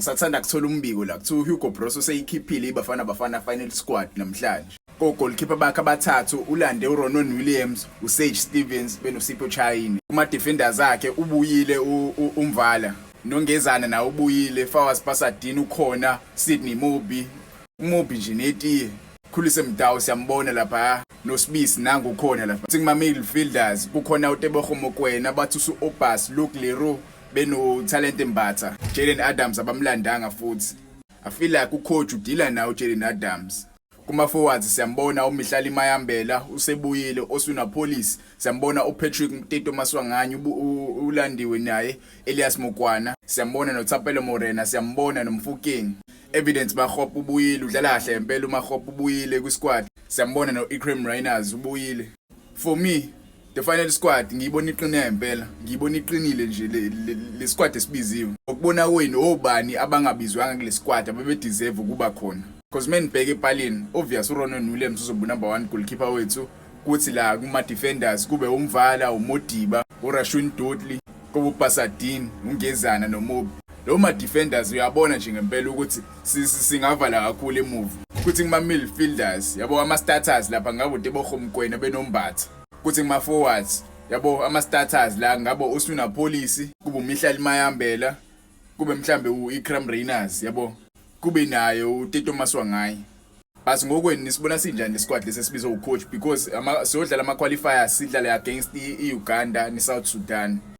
Ngisathanda kuthola umbiko la, kuthiwa uHugo Broos useyikhiphile iBafana Bafana final squad namhlanje. Ko-goalkeeper bakhe abathathu ulande uRonwen Williams, uSage Stevens benoSipho Chaine. Kuma-defenders akhe ubuyile uMvala. Nongezana nawe ubuyile, Fawaaz Basadien ukhona, Sydney Mobbie, uMobbie nje netiye. Khulise Mdawu siyambona lapha, noSibisi nangu ukhona lapha. Kuma midfielders kukhona uTebogo Mokoena, bathi usu-Obas, Luke Leroux beno Thalente Mbatha. Jayden Adams abamlandanga futhi. I feel like ucoach udila nawo uJayden Adams. Kuma forwards siyambona uMihlali Mayambela usebuyile, Oswin Appollis siyambona, uPatrick Tito Maswanganyi ulandiwe naye, Elias Mokwana siyambona, noThapelo Morena siyambona, noMofokeng. Evidence Makgopa ubuyile, udlala kahle impela uMakgopa, ubuyile kwi-squad. Siyambona no-Iqraam Rayners ubuyile. For me, the final squad ngiyibona iqine impela, ngiyibona iqinile nje le squad esibiziwe. Ukubona kwenu, obani abangabizwanga kule squad ababe deserve ukuba khona? Because men bheke epalini, obvious uRonwen Williams uzoba number 1 goalkeeper wethu. Kuthi la kuma defenders kube uMvala, uModiba, uRushwin Dortley, kube uBasadien, uNgezana noMobbie. Lo ma defenders uyabona nje ngempela ukuthi singavala kakhulu emuva. Kuthi kuma midfielders, yabo, ama starters lapha ngabo Tebogo Mokoena benoMbatha. Kuthi kuma forwards, yabo, ama starters la ngabo Oswin Appollis, kube uMihlali Mayambela, kube mhlambe uIqraam Rayners, yabo, kube naye uTito Maswanganyi. Basi ngokwenu nisibona sinjani lesquad lesesibizwa ucoach? Because siyodlala ama qualifiers, sidlala against iUganda neSouth Sudan.